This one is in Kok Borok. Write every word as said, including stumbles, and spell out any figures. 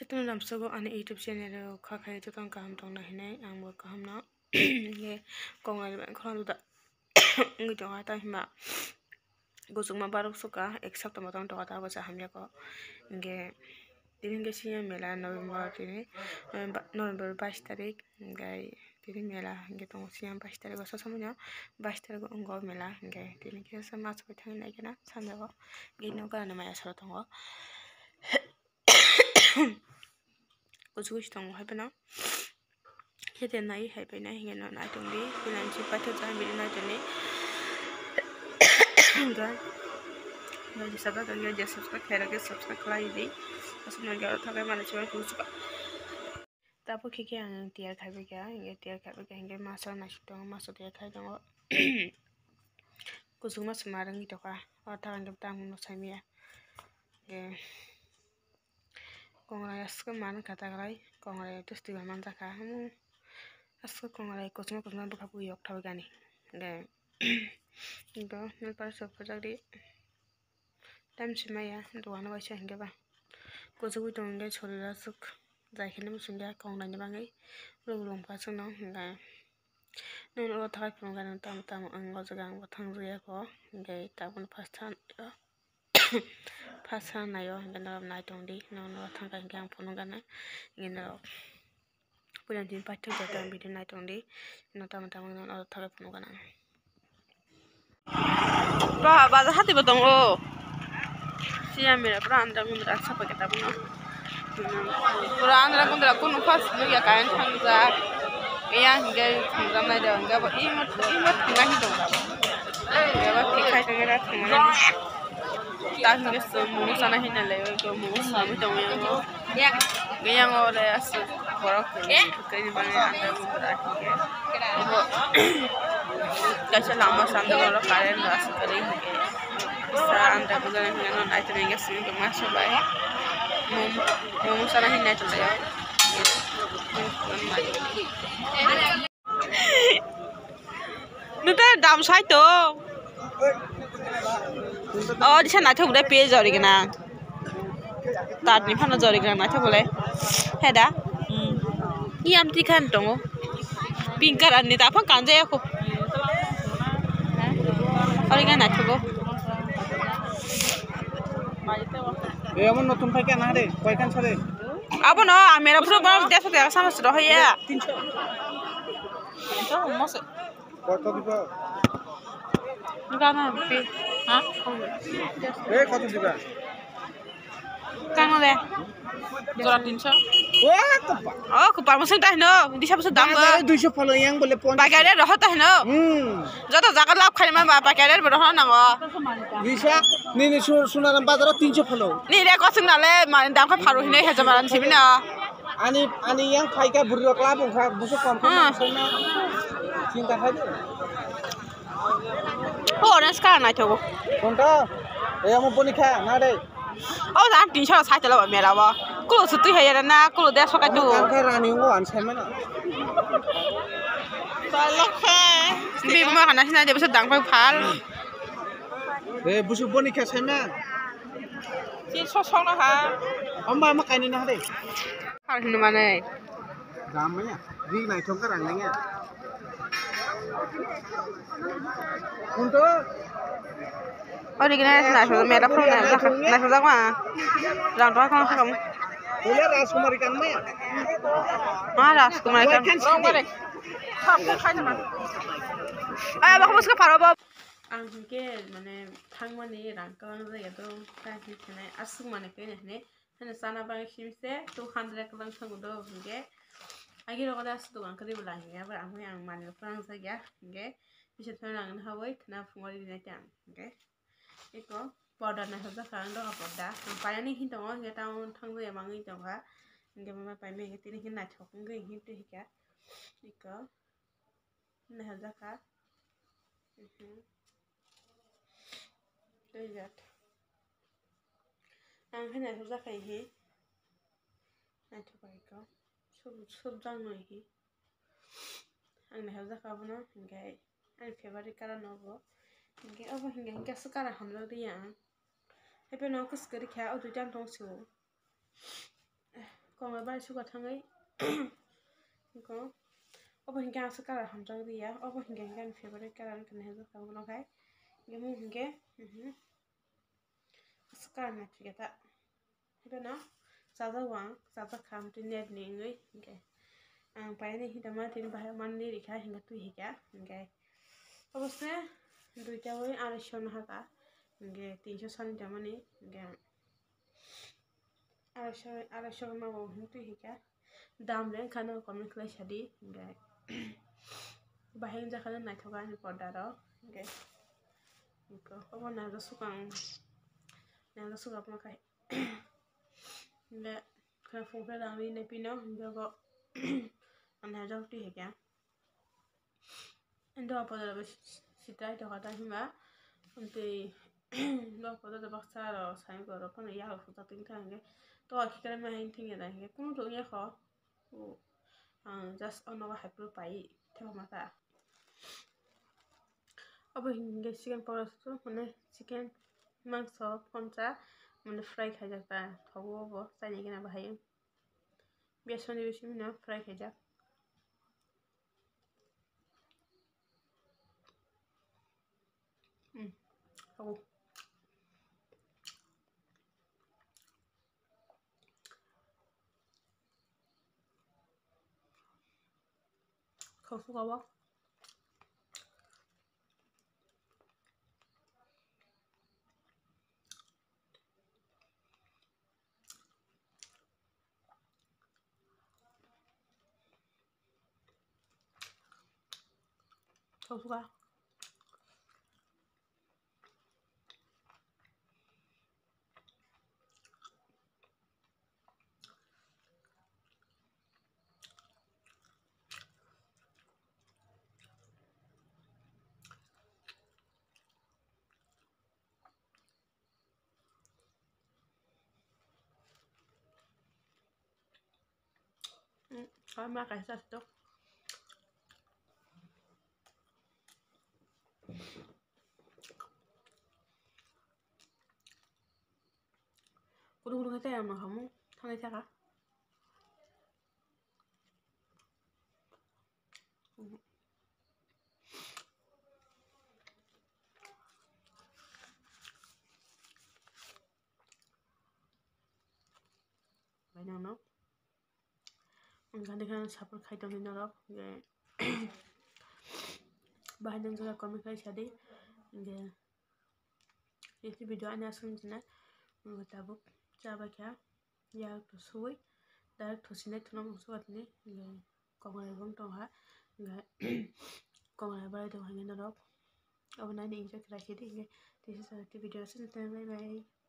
Jotono lamsogo ani YouTube channel o kha khai jotono kaham tongna hinwi, ang bo kaham no. Hinkhe kongnai bai khorang juda wngwi tongo, tamo hinba kuchukma barok suka ek sapta motom tongo, tabuk cha hamya kho. Hinkhe tini hinkhe senior mela November tini, November, November bais tarik, hinkhe tini mela hinkhe tongo senior bais tarik o, sosamwino bais tarik o wngo mela, hinkhe tini kisa mas bai thangwi naikhe na sanjao, hinkhe ino ganani maya salo tongo. Kuchuk kuchuk tongo hai phano. Khe te nai hai phai nai hinkhe no nai tongdi. Philanchi paithak jang bini nai tongdi. Hinkhe nai jesa ba tongya je subscribe khairok khe subscribe khlai di. Aswk nang khe oro thakai mani chwng kuchuk. Tabuk khe khe ang tiyar khaibai kha, hinkhe tiyar khaibai kha hinkhe masa naisik tongo, masa tiyar khai tongo. Kuchuk masa ma rwngwi tongkha. Oro thakai hinkhe tamo no saimaya. Hinkhe Kongrai aswk manwkha taklai, kongrai twistwi bai manjakha. Aswk kongrai kochma kochma bwkha bwkha yok thawi gani. De, do nalpar sok phajakdi. Tamsi maya, dogano waisa hinkhe ba. Kuchugwi tongo hinkhe sorir aswk jai kheno muchungya kongrai ni bagwi. Rw longkha aswkno hinkhe. Nini oro thakai phunukgani tamo tamo wng o jaga ang bo thangjak ya kho. Hinkhe tabukno first time. First naio, hinkhe norok nai tongdi, norok thangkha hinkhe ang phunukgana, hinkhe norok puila tini paithak jata ang video nai tongdi, no tamo tamo norok thangkha phunukgana. Ba, bazar hati bo tongo. Siya mera pura andra gundra sapa kita bono. Pura andra gundra kunu first nugya kain thangjak. Iya hinkhe thangjaknai de, hinkhe bo imo, imo thangna hin tongkha bo. Hinkhe bo thik khai tongkha, thangna. Ta hinkhe chwng momo chana hinna le, momo swnamwi tongwi yango. Yango ore aswk borok kwrwi bangwi andra gundra hinkhe. Obo kaisa lama sandok oro current bo aswk kwrwi hinkhe. Sa andra gundra hinkhe no naitongya hinkhe simi tongma sobai. Momo, momo chana hinna tonglaio. Nute dam sai to. Oh, disa naithok de pe jori gana. Tar ni phano jori gana naithok bole. Heda. Hmm. Iyam tikhan tongo. Pink color ni ta phang kanja ya ko. Ori gana naithogo. Emon notun paikha na de, koikan sare. Abono amera phuru borok deso tera sama sero hoya. Tinso. Tinso mose. Koto diba? Gana pi. Ha? Eh, koto diba? Kano de? Jora tinso. Oh, kopa. Oh, kopa mose ta hino. Disa mose dam go. Bazar duiso phalo yang bole ponchas. Bagare roho ta hino. Hmm. Joto jaga lab khai ma ba bagare roho nango. Bisa, nini su-, Sunaram bazaro tinso phalo. Ni re kosong nale, ma, dam kha pharo hinai haja maran sibina. Ani, ani yang phaikha buri rok lab wngkha, buso kom kha. Hmm. Sena. Chinta khai de. O orange color naithogo. Konta? E amo boni kha, na de. O dan tinso sai tala ba mera ba. Kulo sutui hai na, kulo de sokai tu. Kan kha rani ngo an sai mana. Bi ma kana sinai de bisa dang phai phal. Eh, busu boni khe saima. Tin so song ha. Amba ma kaini na de. Hal hinu mane. Dam manya. Ri nai thong ka rang nanya. Kunto. Ori gina na so mera phone na na so jagwa. Rang thong thong. Pula Rajkumari kan maya. Ma Rajkumari kan. Wai kan sini. Sab ko khan ma. Ay, bak muska pharo ba. Ang hinkhe mane thangmani rang kwbang jaya do, ta hinwi sanai aswk manwi khe hinwi haino chana bagwi simse two hundred kwbang thango do hinkhe. Agi rogo de aswk dogan kwrwi bwla hinkhe abo ang manwi kwrang jakya hinkhe bisa thangna rang hawi khna phungo rinai ta ang hinkhe. Eko powder naithok jakha ang doga powder ang painani hin tongo hinkhe tamo thangjaya mangwi tongkha hinkhe mama paimani hinkhe tini hinkhe naithok wngwi hinkhe twi hika eko. Naithok jakha. Mhm. Tei jat. Ang khe naithok jakha hi. Naithok bai kho. Sub, sub jang noi hi. Ang naithok jakha abono hinkhe. Ani favorite color no bo. Hinkhe obo hinkhe hinkhe aswk color hamjak di ang. Haikhe no kwchwk kwrwi kha o duita tong sio. Kongra bai suka thangwi. Ko obo hinkhe ang se color hamjak riya. Obo hinkhe hinkhe ani favorite color wngkha, hinjak tabuk no khai. Hinkhe mung hinkhe, mhm. Asa color naithokya ta. Hinkhe no chajak o ang, chajak kha, amtwi net ni wngwi hinkhe. Ang paini hita ma tini bahai manwi rikha, hinkhe twi hikha, hinkhe. Obo se duita bai arai sho no haka, hinkhe tinso sani tamani, hinkhe. Arai sho, arai sho ma bo hwn twi hikha. Dam le wngkha no comment khlai sadi, hinkhe. Bahai wngjakha no naithok ani porda rok, hinkhe. Hinkhe obo naijak sukang, naijak sukang ma khai. Hinkhe khna phung khe rang ri nai pino, hinkhe bo naijak twi hikha. Endo apodo bo sitrai tokha ta hima. Amtwi bo apodo baksa aro sai goro phano yalo sujak tongkha hinkhe. To akhe khe ma hai thangya da hinkhe kunu to wngya kho. O, ang just ono bo hai phuru pai thangma ta. Obo hinkhe chicken pokora su mane chicken mangso phonsa mane fry khaijak ta thogo bo chaini gana bahai. Besoni bising no fry khaijak. Mm. Oh. Khawsuk o. Khawsuk o. Mm, ama kaisa aswk. Kutung kutung khe tei ang nang khamu thangnai thaka. Bai nang no. Gandhi khan support khai tongdi norok. Bahai nang jaga comment khai sadi. Nini video ani aswk jina tabuk chabai kha. Yak to suwi direct thosinai thuno mungsu atini. Kongra bong tongha. Kongra bai tong hangin norok. Abo nani enjoy khlai sidi. This is a video. Bye bye.